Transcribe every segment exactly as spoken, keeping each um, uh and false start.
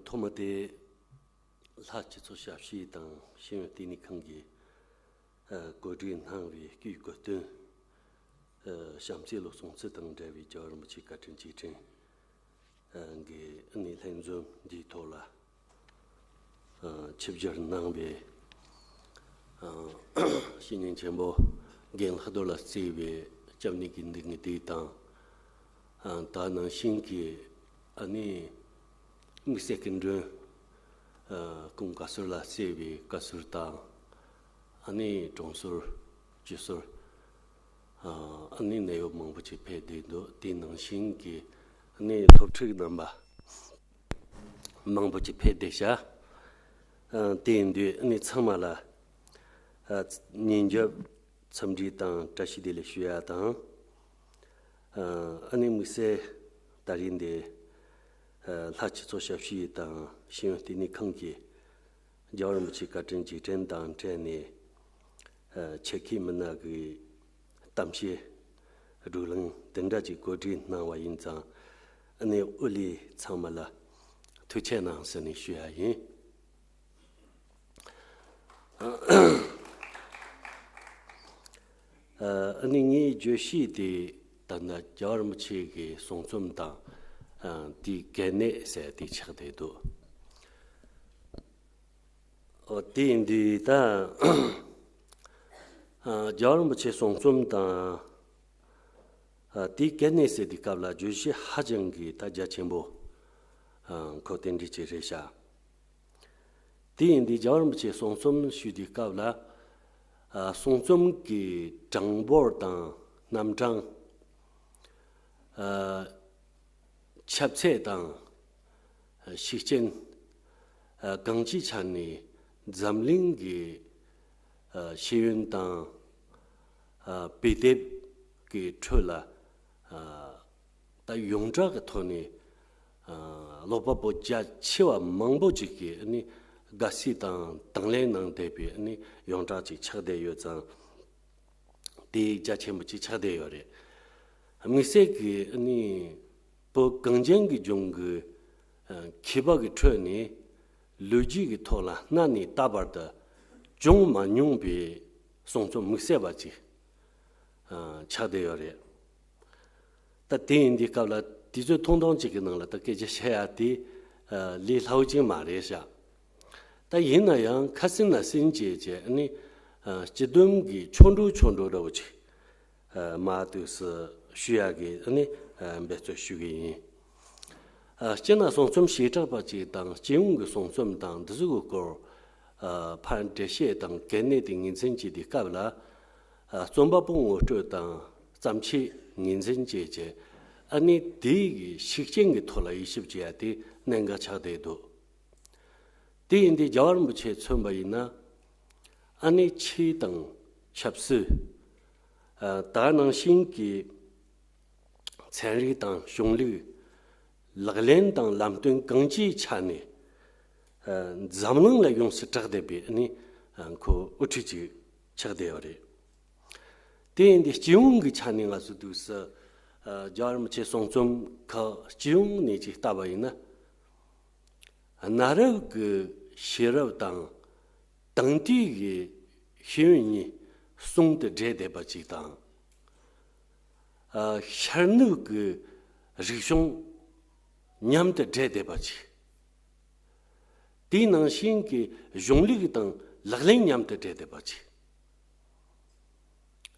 ཐོག་མ་དེ་ལྷ་སྤྱི་ཚོགས་ཞབས་ཞུ་དང་ཤེས་ཡོན་ལྟེ་གནས་ཁང་གིས་གོ་སྒྲིག་གནང་བའི་སྐུའི་གོ་སྟོན། བྱམས་བརྩེའི་ལོ་སྲུང་བརྩི་དང་འབྲེལ་བའི་རྒྱལ་བ་རིན་པོ་ཆེའི་བཀའ་དྲིན་རྗེས་དྲན་གྱི་ཨ་ནི་ལྷན་འཛོམས་འདིའི་ཐོག་ལ་ཆིབས་བསྒྱུར་གནང་བའི་བཤེས་གཉེན་ཆེན་པོ་རྒན་ལྷག་རྡོར་ལགས་གཙོས་པའི་སྐྱབས་གནས་དགེ་འདུན་གྱི་སྡེ་དང་། ད་ནང་བཞིན་གྱི་ཨ་ནི་དམིགས་བསལ་སྐུ་མགྲོན་ཀུན་བཀའ་ཟུར་ལགས་གཙོས་པའི་བཀའ་ཟུར་དང་། ཨ་ནི་དྲུང་ཟུར་སྤྱི་ཟུར། ཨ་ནི་ནད་གཡོག་མང་པོ་ཅིག་ཕེབས་བསྡད་འདུག་དེ་ནང་བཞིན་གྱི་ཨ་ནི་སློབ་ཕྲུག་རྣམ་པ་མང་པོ་ཅིག་ཕེབས་བསྡད་ཤག་དེ་ཡིན་དུས་ཨ་ནི་ཚང་མ་ལ་ཉིན་རྒྱབ་འཚམས་འདྲི་དང་བཀྲ་ཤིས་བདེ་ལེགས་ཞུ་ཡ་དང་། ཨ་ནི་དམིགས་བསལ་ད་རིང་འདི་ལྷ་སྤྱི་ཚོགས་ཞབས་ཞུ་དང་ཤེས་ཡོན་ལྟེ་གནས་ཁང་གིས་རྒྱལ་བ་རིན་པོ་ཆེའི་བཀའ་དྲིན་རྗེས་དྲན་དང་འབྲེལ་ནས་ཆེད་མཁས་མི་སྣ་གི་གཏམ་བཤད་བགྲོ་གླེང་འདི་འདྲ་ཅིག་གོ་སྒྲིག་གནང་བ་ཡིན་ཙང་། ཨ་ནི་དབུ་ལས་ཚང་མ་ལ་ཐུགས་རྗེ་གནང་ཟེར་ནས་ཞུ་ཡ་ཡིན། ཨ་ནི་ངའི་བརྗོད་གཞི་དེ་ད་ལྟ་རྒྱལ་བ་རིན་པོ་ཆེ་གི་གསུང་རྩོམ་དང་དེའི་གལ་གནད་ཟེར་དེ་ཆགས་བསྡད་འདུག་དེ་ཡིན་དུས་ད་རྒྱལ་བ་རིན་པོ་ཆེ་གསུང་རྩོམ་དང་དེའི་གལ་གནད་ཟེར་དུས་སྐབས་ལ་བརྗོད་གཞི་ཧ་ཅང་གི་ད་རྒྱ་ཆེན་པོ་ཁོ་དེ་འདྲ་ཅིག་རེད་ཤག་དེ་ཡིན་དུས་རྒྱལ་བ་རིན་པོ་ཆེ་གསུང་རྩོམ་ཞུ་དུས་སྐབས་ལ་གསུང་རྩོམ་གྱི་གྲངས་འབོར་དང་རྣམ་གྲངས། ཁྱབ་ཚད་དང་ཤུགས་རྐྱེན། གང་ཅིའི་ཆ་ནས་འཛམ་གླིང་གི་ཤེས་ཡོན་དང་དཔེ་དེབ་ཀྱི་ཁྲོད་ལ་ད་ཡོངས་གྲགས་ཀྱི་ཐོག་ནས་ཀློག་པ་པོ་རྒྱ་ཆེ་བ་མང་པོ་ཅིག་གིས་ནི་དགའ་བསུ་དང་དང་ལེན་གནང་བསྡད་པའི་ནི་ཡོངས་གྲགས་ཅིག་ཆགས་བསྡད་ཡོད་ཙང་། དེ་རྒྱ་ཆེན་པོ་ཅིག་ཆགས་བསྡད་ཡོད་རེད། དམིགས་བསལ་གྱི་ནི་བོད་གངས་ཅན་གྱི་ལྗོངས་ཀྱི་མཁས་པ་གི་ཁྲོད་ནས་ལོ་རྒྱུས་ཀྱི་ཐོག་ལ་གནའ་ནས་ད་བར་དུ་བྱུང་མ་མྱོང་པའི་གསུང་རྩོམ་དམིགས་བསལ་བ་ཅིག་ཆགས་བསྡད་ཡོད་རེད། ད་དེ་ཡིན་དུས་སྐབས་ལ་དུས་ཚོད་ཐུང་ཐུང་ཅིག་གི་ནང་ལ་ད་སྐད་ཆ་བཤད་ཡ་དེ་ལས་སླ་བོ་ཅིག་མ་རེད་ཤག་ད་ཡིན་ན་ཡང་ཁ་སེང་ན་སེང་བྱས་བྱས་ནི་སྤྱི་བསྡོམས་ཀྱི་ཆུང་འགྲོ་ཆུང་འགྲོ་འདྲ་བོ་ཅིག་མར་དུས་སུ་ཞུ་ཡ་གི་ནི་འབད་རྩོལ་ཞུ་གི་ཡིན། སྤྱིར་ན་གསུང་རྩོམ་བྱེ་བྲག་པ་ཅིག་དང་སྤྱི་ཡོངས་ཀྱི་གསུང་རྩོམ་དང་འདི་ཚོ་གི་སྐོར་ཕར་འགྲེལ་བཤད་དང་གལ་གནད་དེ་ངོས་འཛིན་བྱེད་དུས་སྐབས་ལ། རྩོམ་པ་པོ་ངོ་སྤྲོད་དང་བརྩམས་ཆོས་ངོས་འཛིན་བྱས་རྗེས་ཨ་ནི་དེའི་གི་ཤུགས་རྐྱེན་གྱི་ཐོག་ལ་དབྱེ་ཞིབ་བྱེད་ཡ་དེ་གནད་འགག་ཆགས་བསྡད་འདུག་དེ་ཡིན་དུས་རྒྱལ་བ་རིན་པོ་ཆེས་མཚོན་པ་ཡིན་ན། ཨ་ནི་ཆོས་དང་ཆབ་སྲིད། ད་ནང་བཞིན་གྱི་ཚན་རིག་དང་གཞུང་ལུགས། ལག་ལེན་དང་ལམ་སྟོན་གང་ཅིའི་ཆ་ནས་འཛམ་གླིང་ལ་ཡོངས་སུ་གྲགས་བསྡད་པའི་ནི་ཁོ་དབུ་ཁྲིད་ཅིག་ཆགས་བསྡད་ཡོད་རེད། དེ་ཡིན་དུས་སྤྱི་ཡོངས་ཀྱི་ཆ་ནས་ང་ཚོ་འདུག་སེ་རྒྱལ་བ་རིན་པོ་ཆེ་གསུང་རྩོམ་ཁག་སྤྱི་ཡོངས་ནས་ཅིག་ལྟ་བ་ཡིན་ན། གནའ་རབས་ཀྱི་ཤེས་རབ་དང་དེང་དུས་ཀྱི་ཤེས་ཡོན་གཉིས་ཟུང་དུ་འབྲེལ་བསྡད་པ་ཅིག་དང་། ཤར་ནུབ་ཀྱི་རིག་གཞུང་མཉམ་དུ་འབྲེལ་བསྡད་པ་ཅིག་དེའི་ནང་བཞིན་གྱི་གཞུང་ལུགས་དང་ལག་ལེན་མཉམ་དུ་འབྲེལ་བསྡད་པ་ཅིག་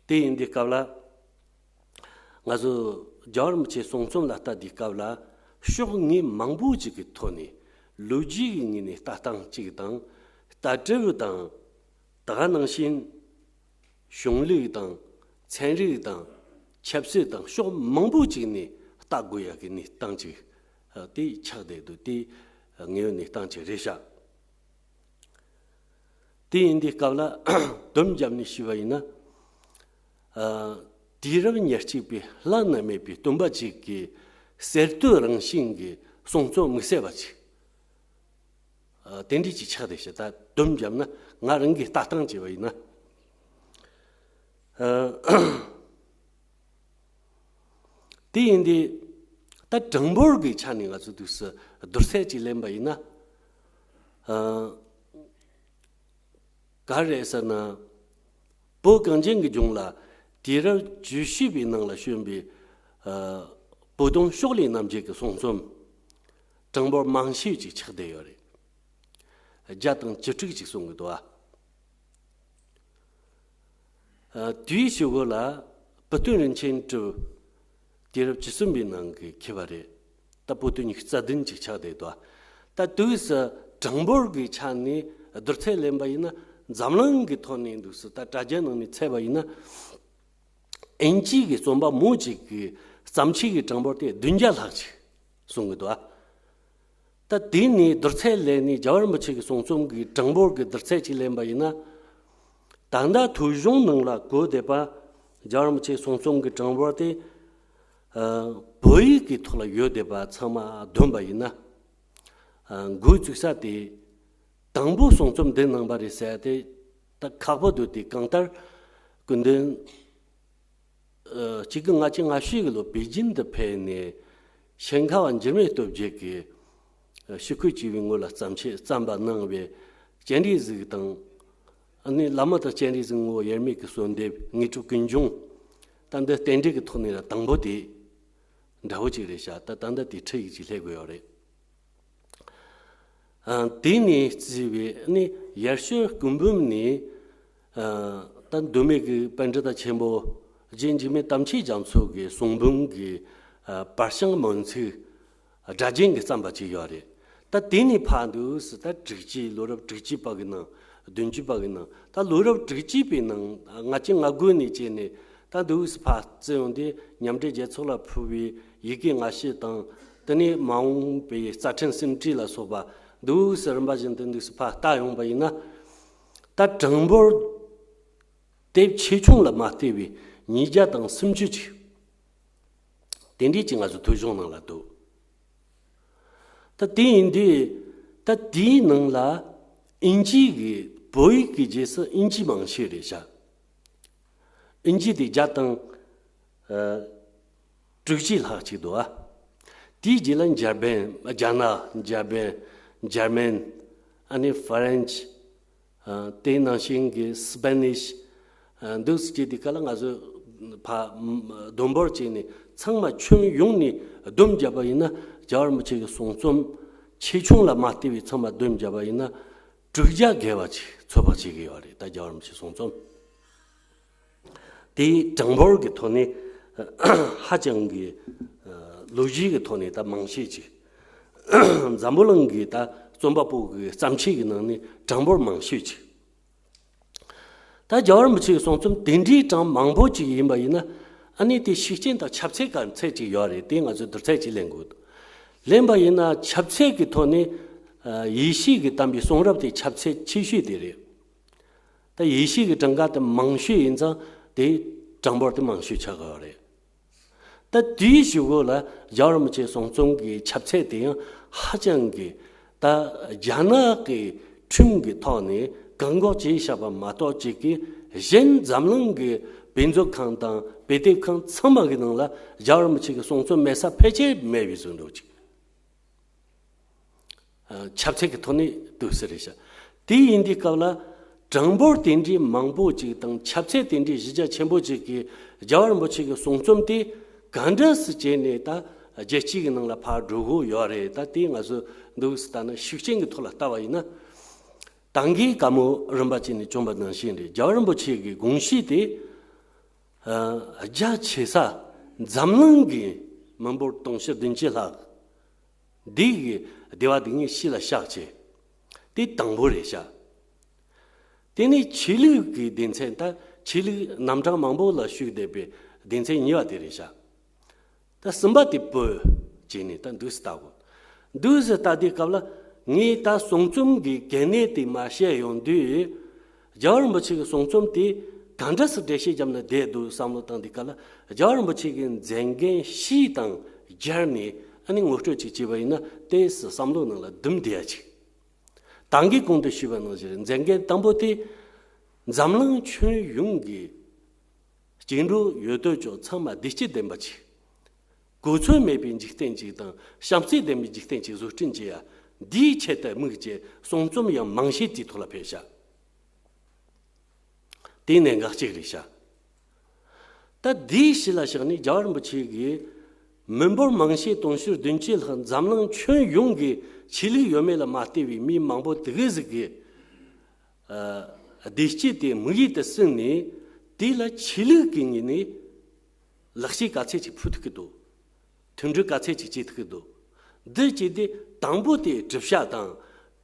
དེ་ཡིན་དུས་སྐབས་ལ། ང་ཚོ་རྒྱལ་བ་རིན་པོ་ཆེའི་གསུང་རྩོམ་ལ་ལྟ་དུས་སྐབས་ལ་ཕྱོགས་ངོས་མང་པོ་ཅིག་གི་ཐོག་ནས་ལོ་རྒྱུས་ཀྱི་ངོས་ནས་ལྟ་སྟངས་གཅིག་དང་། ལྟ་གྲུབ་དང་། ད་ག་ནང་བཞིན་གཞུང་ལུགས་དང་ཚན་རིག་དང་ཆབ་སྲིད་དང་ཕྱོགས་མང་པོ་ཅིག་ནས་ལྟ་དགོས་ཡ་གི་གནས་སྟངས་ཅིག་དེ་ཆགས་བསྡད་འདུག་དེ་ངེས་ཡོད་གནས་སྟངས་ཅིག་རེད་ཤག་དེ་ཡིན་དུས་སྐབས་ལ་སྡོམ་བརྒྱབ་ནས་ཞུས་པ་ཡིན་ན། དུས་རབས་ཉེར་གཅིག་པའི་བླ་ན་མེད་པའི་སྟོན་པ་ཅིག་གི་གསར་གཏོད་རང་བཞིན་གྱི་གསུང་རྩོམ་དམིགས་བསལ་བ་ཅིག་དེ་འདྲ་ཅིག་ཆགས་བསྡད་ཤག་ད་སྡོམ་བརྒྱབ་ན་ང་རང་གིས་ལྟ་སྟངས་བྱས་པ་ཡིན་ན། དེ་ཡིན་དུས། ད་གྲངས་འབོར་གྱི་ཆ་ནས་ང་ཚོ་དུས་སུ་བསྡུར་ཚད་ཅིག་ལེན་པ་ཡིན་ན། ཨ། ག་རེ་ཟེར་ན། བོད་གངས་ཅན་གྱི་ལྗོངས་ལ་དུས་རབས་བཅུ་བཞི་པའི་ནང་ལ་བྱོན་པའི། ཨ། བོད་དོན་ཕྱོགས་ལས་རྣམ་རྒྱལ་གྱི་གསུང་རྩོམ་གྲངས་འབོར་མང་ཤོས་ཅིག་ཆགས་བསྡད་ཡོད་རེད། བརྒྱ་དང་བཅུ་དྲུག་ཅིག་གསུང་གི་འདུག་ཨ། ཨ། དེའི་གཞུག་གུ་ལ་བུ་སྟོན་རིན་ཆེན་གྲུབ་དུས་རབས་བཅུ་གསུམ་པའི་ནང་གི་མཁས་པ་རེད། ད་བོད་དོན་ཉི་ཤུ་རྩ་བདུན་ཅིག་ཆགས་བསྡད་འདུག་ད་དུས་སུ་གྲངས་འབོར་གྱི་ཆ་ནས་བསྡུར་ཚད་ལེན་པ་ཡིན་ན། འཛམ་གླིང་གི་ཐོག་ནས་འདུག་སུ་ད་དྲ་རྒྱ་ནང་ནས་བཙལ་བ་ཡིན་ན། དབྱིན་ཇི་གི་རྩོམ་པ་མང་ཆེ་གི་བརྩམས་ཆོས་ཀྱི་གྲངས་འབོར་དེ་བདུན་བརྒྱ་ལྷག་ཅིག་གསུང་གི་འདུག་ད་དེ་ནས་བསྡུར་ཚད་ལེན་ནས་རྒྱལ་བ་རིན་པོ་ཆེ་གི་གསུང་རྩོམ་གྱི་གྲངས་འབོར་གྱི་བསྡུར་ཚད་ཅིག་ལེན་པ་ཡིན་ན། ད་ལྟ་ཐོ་གཞུང་ནང་ལ་བཀོད་བསྡད་པ་རྒྱལ་བ་རིན་པོ་ཆེའི་གསུང་རྩོམ་གྱི་གྲངས་འབོར་དེ། ཨ། བོད་ཡིག་གི་ཐོག་ལ་ཡོད་བསྡད་པ་ཚང་མ་བསྡོམས་པ་ཡིན་ན། ཨ། འགོ་བཙུགས་ས་དེ་དང་པོ་གསུང་རྩོམ་འདི་གནང་བ་རེད་ཟེར་ཏེ་ད་ཁག་པོ་འདུག་དེ་གང་ལྟར་སྐུ་མདུན། ཨ། གཅིག་དགུ་ལྔ་བཅུ་ང་བཞི་གི་ལོ་པེ་ཅིན་དུ་ཕེབས་ནས་ཞིང་ཁ་བ་འགྱུར་མེད་སྟོབས་རྒྱལ་གྱིས་ཤོག་གུ་བྲིས་པའི་ངོས་ལ་བརྩམས་ཆོས་བརྩམས་པ་གནང་བའི་སྤྱན་རས་གཟིགས་དང་། ཨ་ནི་བླ་མ་དང་སྤྱན་རས་གཟིགས་ངོ་བོ་དབྱེར་མེད་ཀྱི་གསོལ་འདེབས་དངོས་གྲུབ་ཀུན་འབྱུང་། ད་འདི་རྟེན་འབྲེལ་གྱི་ཐོག་ནས་ལ་དང་པོ་དེ་འདྲ་བོ་ཅིག་རེད་ཤག་ད་ད་ལྟ་དེ་ཁྲིད་ཡིག་ཅིག་སླེབས་དགོས་ཡོད་རེད། ཨ། དེ་ནས་བརྩིས་པའི་ནི་ཡར་ཞུ་སྐུ་འབུམ་ནས། ཨ། ད་མདོ་སྨད་ཀྱི་པཎྜི་ཏ་ཆེན་པོ་རྗེ་འཇིགས་མེད་དམ་ཆོས་རྒྱ་མཚོ་གི་གསུང་འབུམ་གྱི། ཨ། བར་བྱང་མང་ཚིག་སྒྲ་རྒྱན་གྱི་བརྩམས་པ་ཅིག་ཡོད་རེད། ད་དེ་ནས་ཕར་འདུག་སེ་ད་དྲུག་ཅུའི་ལོ་རབས་དྲུག་ཅུ་པ་གི་ནང་བདུན་ཅུ་པ་གི་ནང་ད་ལོ་རབས་དྲུག་ཅུ་པའི་ནང་ལྔ་བཅུ་ང་དགུ་ནས་བྱས་ནས་ད་འདུག་སེ་ཕར་བརྩི་ཡོང་དུས་མཉམ་འབྲེལ་རྒྱལ་ཚོགས་ལ་ཕུལ་བའི་ཡི་གེ་ལྔ་བཅུ་དང་། དེ་ནས་མ་འོངས་པའི་རྩ་ཕྲན་སུམ་ཁྲི་ལ་སོགས་པ་འདུག་སེ་རིམ་པ་བཞིན་དུ་འདུག་སེ་ཕར་བལྟ་ཡོང་བ་ཡིན་ན། ད་གྲངས་འབོར་དེབ་ཆེ་ཆུང་ལ་མ་བལྟས་པའི་ཉིས་བརྒྱ་དང་སུམ་ཅུ་ཅིག་དེ་འདྲའི་ཅིག་ང་ཚོ་ཐོ་གཞུང་ནང་ལ་འདུག་ད་དེ་ཡིན་དུས་ད་དེའི་ནང་ལ་དབྱིན་ཇི་གི་བོད་ཡིག་གི་རྗེས་སུ་དབྱིན་ཇི་མང་ཤོས་རེད་ཤག་དབྱིན་ཇི་དེ་བརྒྱ་དང་། ཨ། དྲུག་ཅུ་ལྷག་ཅིག་འདུག་ཨ། དེའི་རྗེས་ལ་འཇར་པན། རྒྱ་ནག་འཇར་པན། འཇར་མན། ཨ་ནི་ཧྥ་རན་ཆི། ཨ། དེ་ནང་བཞིན་གྱི་སི་པེ་ནིཤ། ཨ། འདུག་སེ་བྱས་དུས་སྐབས་ལ་ང་ཚོས་ཕར་བསྡོམས་འབོར་བྱས་ནས་ཚང་མ་ཁྱོན་ཡོངས་ནས་བསྡོམས་བརྒྱབ་པ་ཡིན་ན་རྒྱལ་བ་རིན་པོ་ཆེ་གི་གསུང་རྩོམ་ཆེ་ཆུང་ལ་མ་བལྟས་པའི་ཚང་མ་བསྡོམས་བརྒྱབ་པ་ཡིན་ན་དྲུག་བརྒྱ་བརྒལ་བ་ཅིག་ཚོད་དཔག་བྱེད་ཀྱི་ཡོད་རེད། ད་རྒྱལ་བ་རིན་པོ་ཆེའི་གསུང་རྩོམ། དེའི་གྲངས་འབོར་གྱི་ཐོག་ནས་ཧ་ཅང་གི་ལོ་རྒྱུས་ཀྱི་ཐོག་ནས་ད་མང་ཤོས་ཅིག་འཛམ་བུ་གླིང་གི་ད་རྩོམ་པ་པོ་གི་བརྩམས་ཆོས་ཀྱི་ནང་ནས་གྲངས་འབོར་མང་ཤོས་ཅིག་ད་རྒྱལ་བ་རིན་པོ་ཆེའི་གསུང་རྩོམ་དེ་འདྲའི་གྲངས་མང་པོ་ཅིག་ཡིན་པ་ཡིན་ན། ཨ་ནི་དེ་ཤུགས་རྐྱེན་དང་ཁྱབ་ཚད་ག་ཚད་ཅིག་ཡོད་རེད། དེ་ང་ཚོས་བསྡུར་ཚད་ཅིག་ལེན་དགོས་འདུག་ལེན་པ་ཡིན་ན་ཁྱབ་ཚད་ཀྱི་ཐོག་ནས། ཨ། ཡེ་ཤེས་ཀྱི་དམ་པའི་གསུང་རབ་དེ་ཁྱབ་ཚད་ཆེ་ཤོས་དེ་རེད། ད་ཡེ་ཤེས་ཀྱི་གྲངས་ཀ་དེ་མང་ཤོས་ཡིན་ཙང་དེ་གྲངས་འབོར་དེ་མང་ཤོས་ཆགས་ཀྱི་ཡོད་རེད། ད་དེའི་གཞུག་གུ་ལ་རྒྱལ་བ་རིན་པོ་ཆེའི་གསུང་རྩོམ་གྱི་ཁྱབ་ཚད་དེ་ཡང་ཧ་ཅང་གི། ད་རྒྱ་ནག་གི་ཁྲིམས་ཀྱི་ཐོག་ནས་བཀག་འགོག་བྱས་བཞག་པ་མ་གཏོགས་ཅིག་གིས་གཞན་འཛམ་གླིང་གི་དཔེ་མཛོད་ཁང་དང་དཔེ་དེབ་ཁང་ཚང་མ་གི་ནང་ལ་རྒྱལ་བ་རིན་པོ་ཆེ་གི་གསུང་རྩོམ་མེད་ས་ཕལ་ཆེར་མེད་པའི་བཟོ་འདྲ་ཅིག་ཨ། ཁྱབ་ཚད་ཀྱི་ཐོག་ནས་འདུག་སེ་རེད་ཤག་དེ་ཡིན་དུས་སྐབས་ལ་གྲངས་འབོར་དེ་འདྲའི་མང་པོ་ཅིག་དང་ཁྱབ་ཚད་དེ་འདྲའི་གཞི་རྒྱ་ཆེན་པོ་ཅིག་གིས་རྒྱལ་བ་རིན་པོ་ཆེ་གི་གསུང་རྩོམ་དེ་ག་འདྲ་སེ་བྱས་ནས་ད་རྒྱལ་སྤྱི་གི་ནང་ལ་ཕར་འགྲོ་དགོས་ཡོད་རེད། ད་དེ་ང་ཚོས་འདུག་སེ་ལྟ་ན་ཤུགས་རྐྱེན་གྱི་ཐོག་ལ་ལྟ་བ་ཡིན་ན། ད་གིན་བཀའ་མོལ་རིམ་པ་བྱས་ནས་བྱུང་བ་ནང་བཞིན་རེད། རྒྱལ་བ་རིན་པོ་ཆེ་གི་དགོངས་གཞི་དེ། ཨ། རྒྱ་ཆེ་ས་འཛམ་གླིང་གི་མི་འབོར་དུང་ཕྱུར་བདུན་ཅུ་ལྷག་འདི་གི་བདེ་བ་སྡུག་བསྔལ་ཕྱི་ལ་བཤགས་བྱས། དེ་དང་པོ་རེད་ཤག་དེ་ནས་ཆོས་ལུགས་ཀྱི་སྡེ་ཚན། ད་ཆོས་ལུགས་རྣམ་གྲངས་མང་པོ་ལ་ཞུགས་བསྡད་པའི་སྡེ་ཚན་གཉིས་པ་དེ་རེད་ཤག་ད་གསུམ་པ་དེ་བོད་བྱས་ནས་ད་འདུག་སེ་ལྟ་དགོས། འདུག་སེ་ལྟ་དུས་སྐབས་ལ་ངས་ད་གསུང་རྩོམ་གྱི་གལ་གནད་དེ་མར་བཤད་ཡོང་དུས། རྒྱལ་བ་རིན་པོ་ཆེ་གི་གསུང་རྩོམ་དེ་ག་འདྲ་སེ་འགྲེལ་བཤད་བརྒྱབ་ན་བསྡད་འདུག་བསམ་བློ་བཏང་དུས་སྐབས་ལ། རྒྱལ་བ་རིན་པོ་ཆེ་གི་མཛད་འགན་བཞི་དང་སྦྱར་ནས་ཨ་ནི་ངོ་སྤྲོད་ཅིག་བྱས་པ་ཡིན་ན་ཏོག་ཙམ་བསམ་བློ་ནང་ལ་སྡུམ་བསྡད་ཡ་ཅིག་ད་གིན་གོང་དུ་ཞུས་པ་ནང་བཞིན་མཛད་འགན་དང་པོ་དེ་འཛམ་གླིང་ཁྱོན་ཡོངས་ཀྱི་སྐྱེ་འགྲོ་ཡོད་དོ་ཅོག་ཚང་མ་བདེ་སྐྱིད་ལྡན་པ་ཅིག་གོ་མཚོན་མེད་པའི་འཇིག་རྟེན་ཅིག་དང་བྱམས་བརྩེ་ལྡན་པའི་འཇིག་རྟེན་ཅིག་བཟོ་སྐྲུན་བྱེད་ཡ། འདིའི་ཆེད་དུ་དམིགས་ཀྱི་གསུང་རྩོམ་ཡང་མང་ཤས་དེའི་ཐོག་ལ་ཕེབས་ཤག་དེ་གནད་འགག་ཅིག་རེད་ཤག་ད་འདིའི་གཞི་ལ་བཞག་ནས་རྒྱལ་བ་རིན་པོ་ཆེ་གིས་མི་འབོར་མང་ཤས་དུང་ཕྱུར་བདུན་ཅུ་ལྷག་འཛམ་གླིང་ཁྱོན་ཡོངས་ཀྱི་ཆོས་ལུགས་ཡོད་མེད་ལ་མ་ལྟོས་པའི་མི་མང་པོ་དེ་ག་ཟིག་གིས་ཨ་བདེ་སྐྱིད་དེ་དམིགས་ཡུལ་དུ་བསྲིངས་ནས། དེ་ལ་ཆོས་ལུགས་ཀྱི་ངོས་ནས་ལེགས་སྐྱེས་ག་ཚད་ཅིག་ཕུལ་ཐུབ་ཀྱི་འདུག་མཐུན་སྒྲིལ་ག་ཚད་ཅིག་བྱེད་ཐུབ་ཀྱི་འདུག་འདི་བྱས་ཏེ་དང་པོ་དེ་སྒྲུབ་བྱ་དང་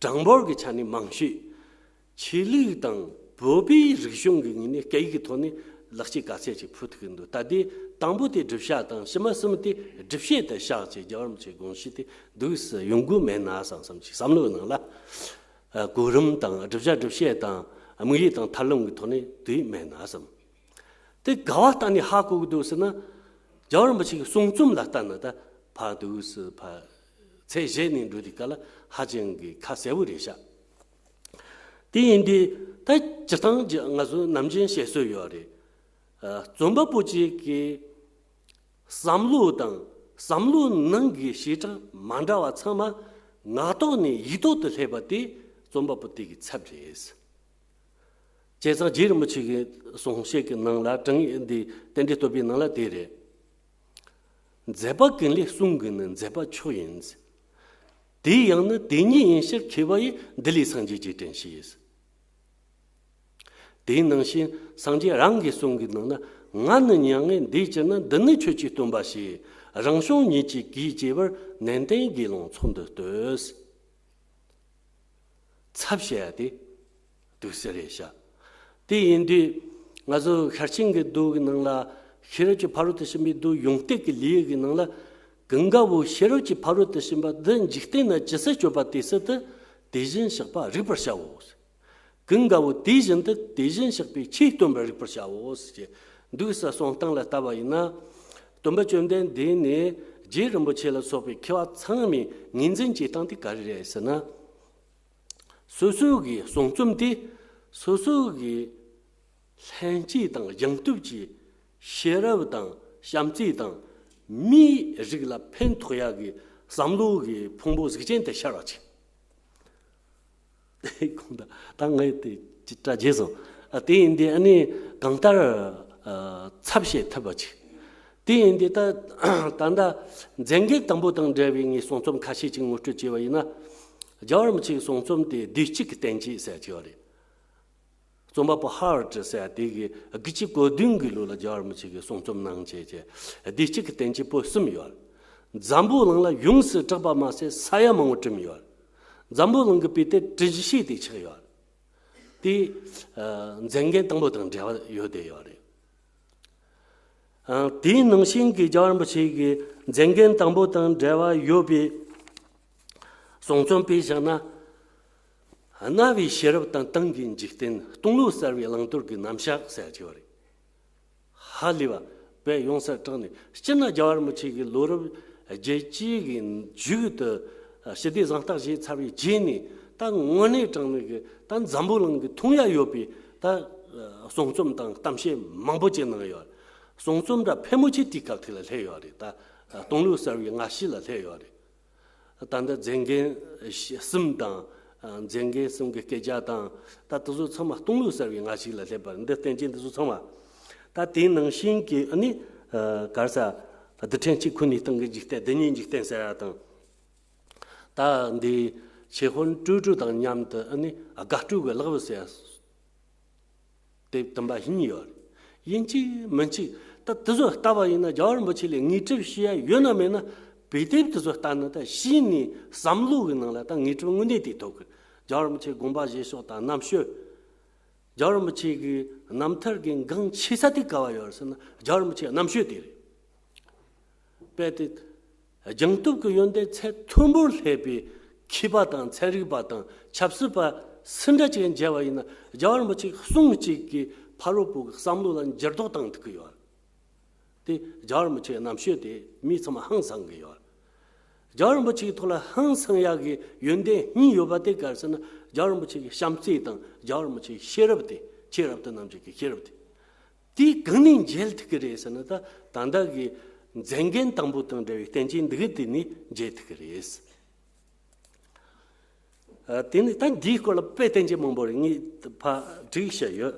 གྲངས་འབོར་གྱི་ཆ་ནས་མང་ཤོས། ཆོས་ལུགས་དང་བོད་པའི་རིག་གཞུང་གི་ངོས་ནས་སྐད་ཡིག་གི་ཐོག་ནས་ལེགས་སྐྱེས་ག་ཚད་ཅིག་ཕུལ་ཐུབ་ཀྱི་འདུག་ད་དེ་དང་པོ་དེ་སྒྲུབ་བྱ་དང་ཕྱི་མ་གསུམ་དེ་སྒྲུབ་བྱེད་དུ་བཞག་ཅེས་རྒྱལ་བ་རིན་པོ་ཆེའི་དགོངས་གཞི་དེ་འདུག་སེ་ཡོང་དགོས་མེད་ན་བསམ་བསམ་ཅིག་བསམ་བློའི་ནང་ལ། ཨ་གོ་རིམ་དང་སྒྲུབ་བྱ་སྒྲུབ་བྱེད་དང་དམིགས་ཡུལ་དང་ཐབས་ལམ་གྱི་ཐོག་ནས་དེ་མེད་ན་བསམ། དེ་ག་བ་ལྟ་ནས་ཧ་གོ་གི་འདུག་ཟེར་ན། རྒྱལ་བ་རིན་པོ་ཆེ་གི་གསུང་རྩོམ་ལ་ལྟ་ན་ད་ཕར་འདུག་སེ་ཕར་ཚད་གཞི་ནས་འགྲོ་དུས་སྐབས་ལ་ཧ་ཅང་གི་ཁ་གསལ་བོ་རེད་ཤག་དེ་ཡིན་དུས་ད་སྤྱིར་བཏང་གི་ང་ཚོ་ནམ་རྒྱུན་བཤད་སྲོལ་ཡོད་རེད། ཨ་རྩོམ་པ་པོ་གཅིག་གི་བསམ་བློ་དང་བསམ་བློའི་ནང་གི་བྱེ་བྲག་མ་འདྲ་བ་ཚང་མ་ངག་ཐོག་ནས་ཡིག་ཐོག་ཏུ་སླེབས་པ་དེ་རྩོམ་པ་པོ་དེ་གི་ཚབ་རེད། བྱས་ཙང་རྗེ་རིན་པོ་ཆེ་གི་གསུང་བཤད་ཀྱི་ནང་ལ། དྲང་ངེས་འདི་རྟེན་འབྲེལ་བསྟོད་པའི་ནང་ལ་དེ་རེད། མཛད་པ་ཀུན་ལས་གསུང་གི་ནི་མཛད་པ་མཆོག་ཡིན། དེ་ཡང་ནི་དེ་ཉིད་ཡིན་ཕྱིར་མཁས་པ་ཡིས། འདི་ལས་སངས་རྒྱས་ཀྱི་དྲིན་ཤེས། དེའི་ནང་བཞིན་སངས་རྒྱས་རང་གི་གསུང་གི་ནང་ན། ང་ནི་མྱ་ངན་འདས་ཕྱིར་ན། འདི་ནི་ཆོས་ཀྱི་སྟོན་པ་ཞེས། རང་བྱུང་ཉིད་ཀྱིས་གུས་བྱས་པར། ནན་ཏན་དགེ་སློང་ཚོགས་འདུ་བསྟོད། ཚབ་བྱེད་ཡ་དེ་འདུག་སེ་རེད་ཤག་དེ་ཡིན་དུས་ང་ཚོ་ཤེར་ཕྱིན་གྱི་མདོ་གི་ནང་ལ། ཤེས་རབ་ཀྱི་ཕ་རོལ་ཏུ་ཕྱིན་པའི་མདོ་ཡོངས་གཏད་ཀྱི་ལེའུ་གི་ནང་ལ། ཀུན་དགའ་བོ་ཤེས་རབ་ཀྱི་ཕ་རོལ་ཏུ་ཕྱིན་པ་འདི་འཇིག་རྟེན་ན་ཇི་སྲིད་སྤྱོད་པ་དེ་སྲིད་དུ་དེ་བཞིན་གཤེགས་པ་རིག་པར་བྱའོ། ཀུན་དགའ་བོ་དེ་བཞིན་དུ་དེ་བཞིན་གཤེགས་པའི་ཆོས་སྟོན་པར་རིག་པར་བྱའོ་ཞེས་འདུག་སེ་གསུངས་སྟངས་ལ་ལྟ་བ་ཡིན་ན། སྟོན་པ་བཅོམ་ལྡན་འདས་ནས་རྗེ་རིན་པོ་ཆེ་ལ་སོགས་པའི་མཁས་པ་ཚང་མས་ངོས་འཛིན་བྱེད་སྟངས་དེ་ག་རེ་རེད་ཟེར་ན། སོ་སོ་གི་གསུང་རྩོམ་དེ་སོ་སོ་གི་ལྷན་སྐྱེས་དང་སྦྱངས་སྟོབས་ཀྱི་ཤེས་རབ་དང་བྱམས་བརྩེ་དང་མིའི་རིགས་ལ་ཕན་ཐོགས་ཡག་གི་བསམ་བློ་གི་ཕུང་པོ་གཟུགས་ཅན་དུ་ཤར་བ་ཅིག་དེ་གོང་དུ་ད་ངས་དེ་ཅི་དྲ་རྗེས་སོང་། ཨ་དེ་ཡིན་དུས་ཨ་ནི་གང་ལྟར་ཨ་ཚབ་བྱེད་ཐུབ་པ་ཅིག་དེ་ཡིན་དུས་ད་ད་ལྟ་མཛད་འགན་དང་པོ་དང་འབྲེལ་བའི་ངས་གསུང་རྩོམ་ཁ་ཤས་ཅིག་ངོ་སྤྲོད་བྱས་པ་ཡིན་ན། རྒྱལ་བ་རིན་པོ་ཆེའི་གསུང་རྩོམ་དེ་བདེ་སྐྱིད་ཀྱི་བསྟན་བཅོས་ཟེར་གྱི་ཡོད་རེད། རྩོམ་པ་པོ་ཧར་ཊི་ཟེར་དེ་གིས་དགུ་བཅུ་གོ་བདུན་གྱི་ལོ་ལ་རྒྱལ་བ་རིན་པོ་ཆེ་གི་གསུང་རྩོམ་གནང་བྱས་བྱས། བདེ་སྐྱིད་ཀྱི་བསྟན་བཅོས་པོད་གསུམ་ཡོད། འཛམ་བུ་གླིང་ལ་ཡོངས་སུ་གྲགས་པ་མ་ཟད་ས་ཡ་མང་པོ་བསྐྲུན་ཡོད། འཛམ་བུ་གླིང་གི་དཔེ་དེབ་བྲི་གཞི་ཞིག་དེ་ཆགས་ཡོད། དེ་ཨ་མཛད་འགན་དང་པོ་དང་འབྲེལ་བ་ཡོད་བསྡད་ཡོད་རེད། ཨ་དེའི་ནང་བཞིན་གྱི་རྒྱལ་བ་རིན་པོ་ཆེ་གི་མཛད་འགན་དང་པོ་དང་འབྲེལ་བ་ཡོད་པའི་གསུང་རྩོམ་དཔེ་བཞག་ན། རྣ་བའི་ཤེས་རབ་དང་དེང་གི་འཇིག་རྟེན། སྟོང་ལོ་གསར་བའི་བླང་དོར་གྱི་རྣམ་གཞག་ཟེར་གྱི་ཡོད་རེད། ཧ་ལས་པ་དཔེ་ཡོངས་སུ་གྲགས་ནས། སྤྱིར་ན་རྒྱལ་བ་རིན་པོ་ཆེ་གི་ལོ་རབས་བརྒྱད་ཅུ་གི་མཇུག་ཏུ་ཞི་བདེ་གཟེངས་རྟགས་བཞེས་ཚར་བའི་རྗེས་ནས། ད་དངོས་གནས་དྲང་གནས་ཀྱི་ད་འཛམ་བུ་གླིང་གི་མཐོང་ཡ་ཡོད་པའི་ད་གསུང་རྩོམ་དང་གཏམ་བཤད་མང་པོ་ཅིག་གནང་ཡོད། གསུང་རྩོམ་འདྲ་ཕལ་མོ་ཆེ་དེའི་སྐབས་དེ་ལ་སླེབས་ཡོད་རེད། ད་སྟོང་ལོ་གསར་བའི་སྔ་ཕྱི་ལ་སླེབས་ཡོད་རེད། ད་ལྟ་མཛད་འགན་གསུམ་དང་། མཛད་འགན་གསུམ་གྱི་སྐད་ཆ་དང་། ད་དེ་ཚོ་ཚང་མ་སྟོང་ལོ་གསར་བའི་སྔ་ཕྱི་ལ་སླེབས་པ་རེད། འདི་བསྟན་བཅོས་འདི་ཚོ་ཚང་མ། ད་དེའི་ནང་བཞིན་གྱི་ཨ་ནི་ག་རེ་ཟེར། རྡུལ་ཕྲན་གཅིག་ཁོ་ནའི་སྟེང་གི་འཇིག་རྟེན། བདེན་གཉིས་འཇིག་རྟེན་ཟེར་ཡ་དང་། ད་འདི་ཆེ་དཔོན་སྤྲུལ་སྤྲུལ་དང་མཉམ་དུ་ཨ་ནི་དགའ་སྤྲོ་གི་ལག་པ་ཟེར་ཡ། དེབ་དུམ་པ་གཉིས་ཡོད་རེད། ཡིན་གཅིག་མིན་གཅིག་ད་དེ་ཚོ་ལྟ་བ་ཡིན་ན། རྒྱལ་བ་རིན་པོ་ཆེ་ལས་དངོས་གྲུབ་ཤེས་ཡ་ཡོད་ན་མེད་ན། དཔེ་དེབ་དེ་ཚོ་ལྟ་ན་ད་གཞི་ནས་བསམ་བློ་གི་ནང་ལ་ད་དངོས་གྲུབ་དངོས་གནས་དེ་ཐོབ་གི། རྒྱལ་བ་རིན་པོ་ཆེའི་དགོངས་པ་བཞེས་ཕྱོགས་དང་རྣམ་དཔྱོད། རྒྱལ་བ་རིན་པོ་ཆེ་གི་རྣམ་ཐར་གྱི་འགངས་ཆེ་ས་དེ་ག་བ་ཡོད་རེད་ཟེར་ན། རྒྱལ་བ་རིན་པོ་ཆེའི་རྣམ་དཔྱོད་དེ་རེད། དཔེ་དེ། སྦྱངས་སྟོབས་ཀྱི་ཡོན་ཏན་ཚད་མཐོན་པོར་སླེབས་པའི་མཁས་པ་དང་ཚན་རིག་པ་དང་ཆབ་སྲིད་པ་སུ་འདྲ་ཅིག་མཇལ་བ་ཡིན་ན། རྒྱལ་བ་རིན་པོ་ཆེའི་གསུང་གཅིག་གིས་ཕ་རོལ་པོ་གི་བསམ་བློ་ལ་འགྱུར་ལྡོག་བཏང་ཐུབ་ཀྱི་ཡོད། དེ་རྒྱལ་བ་རིན་པོ་ཆེའི་རྣམ་དཔྱོད་དེ་མི་ཚང་མ་ཧང་སང་གི་ཡོད། རྒྱལ་བ་རིན་པོ་ཆེའི་ཐོག་ལ་ཧང་སང་ཡག་གི་ཡོན་ཏན་གཉིས་ཡོད་པ་དེ་ག་རེ་ཟེར་ན། རྒྱལ་བ་རིན་པོ་ཆེ་གི་བྱམས་བརྩེ་དང་། རྒྱལ་བ་རིན་པོ་ཆེའི་ཤེས་རབ་དེ། ཆེས་རབ་ཏུ་རྣམ་འབྱེད་ཀྱི་ཤེས་རབ་དེ། དེ་གང་ནས་མཇལ་ཐུབ་ཀྱི་རེད་ཟེར་ན། ད་ད་ལྟ་གི་ མཛད་འགན་དང་པོ་དང་འབྲེལ་བའི་བསྟན་བཅོས་འདི་གི་དེ་ནས་མཇལ་ཐུབ་ཀྱི་རེད། ཨ། དེ་ནས་ད་འདིའི་སྐོར་ལ་དཔེ་བསྟན་བཅོས་མང་པོ་རེད། ངས་ཕར་བསྒྲིགས་བཞག་ཡོད།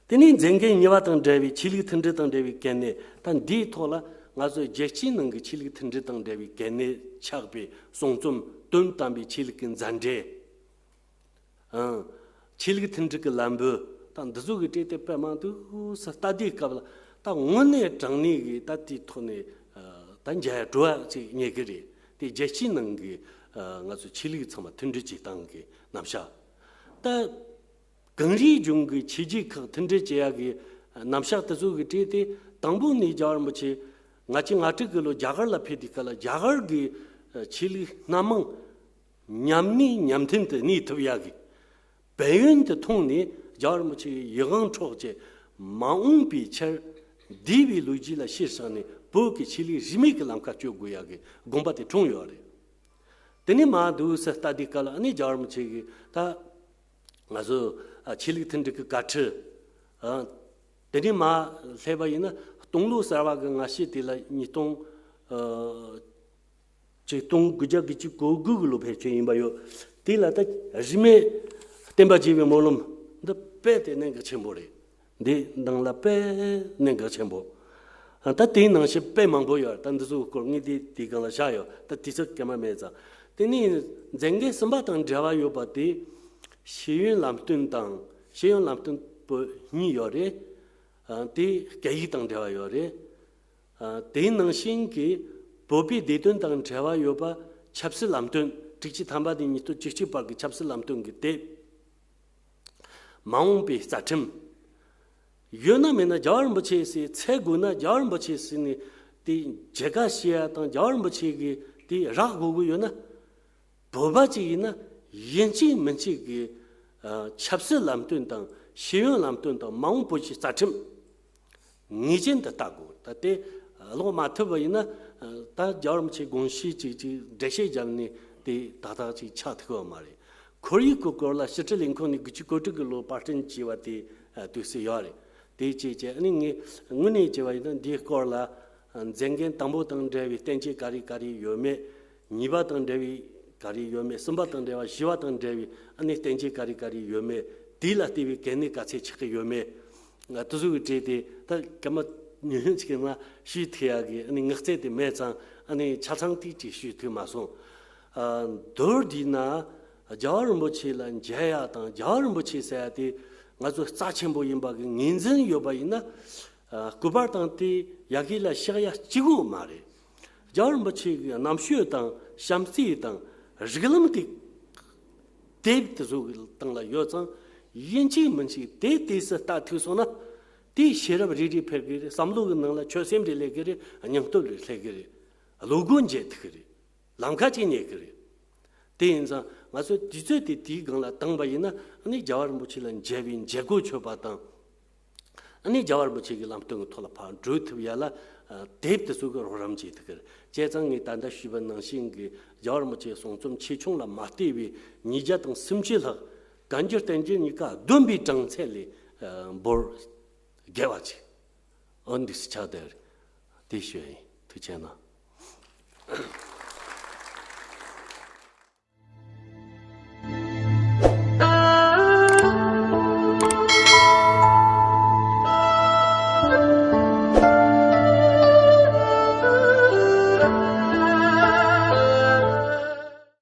དེ་ནས་མཛད་འགན་གཉིས་པ་དང་འབྲེལ་བའི་ཆོས་ལུགས་མཐུན་སྒྲིལ་དང་འབྲེལ་བའི་གལ་གནད། ད་འདིའི་ཐོག་ལ་ང་ཚོའི་རྒྱལ་སྤྱིའི་ནང་གི་ཆོས་ལུགས་མཐུན་སྒྲིལ་དང་འབྲེལ་བའི་གལ་གནད་ཆགས་པའི་གསུང་རྩོམ་དོན་དམ་པའི་ཆོས་ལུགས་ཀྱི་མཛད་འགྲེལ། ཨང་། ཆོས་ལུགས་མཐུན་སྒྲིལ་གྱི་ལམ་བུ་དང་འདི་ཚོ་གི་གྲས་དེ་དཔེ་མང་དུས་སུ་ལྟ་དུས་སྐབས་ལ། ད་དངོས་གནས་དྲང་གནས་ཀྱི་ད་དེའི་ཐོག་ནས་ཨ་ད་མཇལ་འགྲོ་བ་ཅིག་རྙེད་ཀྱི་རེད། དེ་རྒྱལ་སྤྱིའི་ནང་གི་ཨ་ང་ཚོ་ཆོས་ལུགས་ཚང་མ་མཐུན་སྒྲིལ་བྱེད་སྟངས་ཀྱི་རྣམ་གཞག་ད་གངས་རིའི་ལྗོངས་ཀྱི་ཆོས་བརྒྱུད་ཁག་མཐུན་སྒྲིལ་བྱེད་ཡག་གི་རྣམ་གཞག་དེ་ཚོ་གི་གྲས་དེ། དང་པོ་ནས་རྒྱལ་བ་རིན་པོ་ཆེ་ང་ཚོ་ང་ཕྲུག་གི་ལོ་རྒྱ་གར་ལ་ཕེབས་དུས་སྐབས་ལ་རྒྱ་གར་གྱི་ཨ་ཆོས་ལུགས་སྣ་མང་མཉམ་གནས་མཉམ་མཐུན་དུ་གནས་ཐུབ་ཡག་གི་དཔལ་ཡོན་དུ་མཐོང་ནས། རྒྱལ་བ་རིན་པོ་ཆེ་གི་ཡིད་དབང་འཕྲོག་བྱས། མ་འོངས་པའི་ཆར་འདས་པའི་ལོ་རྒྱུས་ལ་ཕྱིར་བཞག་ནས་བོད་ཀྱི་ཆོས་ལུགས་རིས་མེད་ཀྱི་ལམ་ཁ་གཅོད་དགོས་ཡག་གི་དགོངས་པ་དེ་འཁྲུངས་ཡོད་རེད། དེ་ནས་མར་འདུག་སེ་ལྟ་དུས་སྐབས་ལ་ཨ་ནི་རྒྱལ་བ་རིན་པོ་ཆེ་གིས་ད་ང་ཚོ་ཨ་ཆོས་ལུགས་མཐུན་སྒྲིལ་གྱི་བཀའ་ཁྲིད། ཨ། དེ་ནས་མར་སླེབས་པ་ཡིན་ན་སྟོང་ལོ་གསར་བ་གི་སྔ་ཕྱི་དེ་ལ་ཉིས་སྟོང་ཨ་ཆིག་སྟོང་དགུ་བརྒྱ་དགུ་བཅུ་གོ་དགུ་གི་ལོ་ཕལ་ཆེར་ཡིན་པ་ཡོད། དེ་ལ་ད་རིས་མེད་བསྟན་པ་རྒྱས་པའི་སྨོན་ལམ་འདི་དཔེ་དེ་གནད་འགག་ཆེན་པོ་རེད། འདི་ནང་ལ་དཔེ་གནད་འགག་ཆེན་པོ། ཨ། ད་དེའི་ནང་བཞིན་དཔེ་མང་པོ་ཡོད། ད་འདི་ཚོའི་སྐོར་ངས་དེ་དེའི་སྒང་ལ་བཞག་ཡོད། ད་དུས་ཚོད་སྐར་མ་མེད་ཙང་། དེ་ནས་མཛད་འགན་གསུམ་པ་དང་འབྲེལ་བ་ཡོད་པ་དེ། ཤེས་ཡོན་ལམ་སྟོན་དང་། ཤེས་ཡོན་ལམ་སྟོན་པོད་གཉིས་ཡོད་རེད། ཨ། དེ་སྐད་ཡིག་དང་འབྲེལ་བ་ཡོད་རེད། ཨ། དེའི་ནང་བཞིན་གྱི་བོད་པའི་བདེ་དོན་དང་འབྲེལ་བ་ཡོད་པ་ཆབ་སྲིད་ལམ་སྟོན། དྲུག་ཅུ་ཐམ་པ་ནས་ཉིས་སྟོང་བཅུ་གཅིག་བར་གྱི་ཆབ་སྲིད་ལམ་སྟོན་གྱི་དེབ། མ་འོངས་པའི་རྩ་ཁྲིམས། ཡོད་ན་མེད་ན་རྒྱལ་བ་རིན་པོ་ཆེ་ཟེར་འཚོལ་དགོས་ན། རྒྱལ་བ་རིན་པོ་ཆེ་ཟེར་ནས་དེ་མཇལ་ཁ་བྱེད་ཡ་དང་། རྒྱལ་བ་རིན་པོ་ཆེ་གི་དེ་རག་དགོས་ཀྱི་ཡོད་ན། བོད་པ་ཅིག་ཡིན་ན་ཡིན་གཅིག་མིན་གཅིག་གི་ཨ་ཆབ་སྲིད་ལམ་སྟོན་དང་ཤེས་ཡོན་ལམ་སྟོན་དང་། མ་འོངས་བོད་ཀྱི་རྩ་ཁྲིམས་ངེས་ཅན་དུ་ལྟ་དགོས། ད་དེ་ཀློག་མ་ཐུབ་པ་ཡིན་ན། ཨ། ད་རྒྱལ་བ་རིན་པོ་ཆེ་དགོངས་གཞི་ཅིག་ཅིག་འགྲེལ་བཤད་བརྒྱབ་ནས་དེ་ཏག་ཏག་ཅིག་ཆགས་ཐུབ་ཀྱི་ཡོད་མ་རེད། ཁོར་ཡུག་གི་སྐོར་ལ་ཕྱི་དྲིལ་ལས་ཁུངས་ནས་དགུ་བཅུ་གོ་དྲུག་གི་ལོ་པར་སྐྲུན་བྱས་པ་དེ་ཨ་དུས་སུ་ཡོད་རེད། དེ་བྱས་བྱས་ཨ་ནི་ངས་དངོས་གནས་བྱས་པ་ཡིན་ན་འདིའི་སྐོར་ལ་ཨ་མཛད་འགན་དང་པོ་དང་འབྲེལ་བའི་བསྟན་བཅོས་ག་རེ་ག་རེ་ཡོད་མེད། གཉིས་པ་དང་འབྲེལ་བའི་ག་རེ་ཡོད་མེད། གསུམ་པ་དང་འབྲེལ་བ། བཞི་པ་དང་འབྲེལ་བའི་ཨ་ནི་བསྟན་བཅོས་ག་རེ་ག་རེ་ཡོད་མེད། དེ་ལ་བལྟས་པའི་གལ་གནད་ག་ཚད་ཆགས་ཀྱི་ཡོད་མེད། ང་དེ་ཚོ་གི་གྲས་དེ་ད་སྐར་མ་ཉུང་ཉུང་ཅིག་གི་ནང་ཞུས་ཐུབ་ཡག་གི་ཨ་ནི་ངག་རྩལ་དེ་མེད་ཙང་། ཨ་ནི་ཆ་ཚང་ཏིག་ཅིག་ཞུས་ཐུབ་མ་སོང་། ཨ། མདོར་བསྡུས་ན་རྒྱལ་བ་རིན་པོ་ཆེ་ལ་མཇལ་ཡ་དང་། རྒྱལ་བ་རིན་པོ་ཆེ་ཟེར་ཡ་དེ་ང་ཚོ་རྩ་ཆེན་པོ་ཡིན་པ་གི་ངོས་འཛིན་ཡོད་པ་ཡིན་ན། ཨ། སྐུ་པར་དང་དེ་ཡ་གི་ལ་བཞག་ཡ་གཅིག་པོ་མ་རེད། རྒྱལ་བ་རིན་པོ་ཆེ་གི་རྣམ་དཔྱོད་དང་བྱམས་བརྩེ་དང་རིགས་ལམ་དེ་དེབ་དེ་ཚོ་གི་སྟེང་ལ་ཡོད་ཙང་། ཡིན་གཅིག་མིན་གཅིག་དེ་ཏོག་ཙམ་ལྟ་ཐུབ་སོང་ན། དེའི་ཤེས་རབ་རེ་རེ་འཕེལ་གི་རེད། བསམ་བློ་གི་ནང་ལ་ཆོད་སེམས་རེ་སླེབས་གི་རེད། སྙིང་སྟོབས་རེ་སླེབས་གི་རེད། བློ་སྒོ་འབྱེད་ཐུབ་གི་རེད། ལམ་ཁ་ཅིག་རྙེད་གི་རེད། དེ་ཡིན་ཙང་ང་ཚོས་དུས་ཚོད་དེ་དེའི་སྒང་ལ་བཏང་པ་ཡིན་ན། ཨ་ནི་རྒྱལ་བ་རིན་པོ་ཆེ་ལ་མཇལ་བའི་མཇལ་སྒོ་ཆོད་པ་དང་། ཨ་ནི་རྒྱལ་བ་རིན་པོ་ཆེ་གི་ལམ་སྟོན་གྱི་ཐོག་ལ་ཕར་འགྲོ་ཐུབ་ཡ་ལ། ཨ། དེབ་དེ་ཚོ་གི་རོགས་རམ་བྱེད་ཐུབ་ཀྱི་རེད། བྱས་ཙང་ངས་ད་ལྟ་ཞུས་པ་ནང་བཞིན་གྱི་རྒྱལ་བ་རིན་པོ་ཆེའི་གསུང་རྩོམ་ཆེ་ཆུང་ལ་མ་ལྟོས་པའི་ཉིས་བརྒྱ་དང་སུམ་ཅུ་ལྷག་བཀའ་འགྱུར་བསྟན་འགྱུར་གཉིས་ཀ་བསྡོམས་པའི་གྲངས་ཚད་ལས་ཨ་འབོར་བརྒལ་བ་ཅིག་འོ་འདུག་སེ་ཆགས་བསྡད་རེད། དེ་ཞུ་ཡ་ཡིན། ཐུགས་རྗེ་གནང་།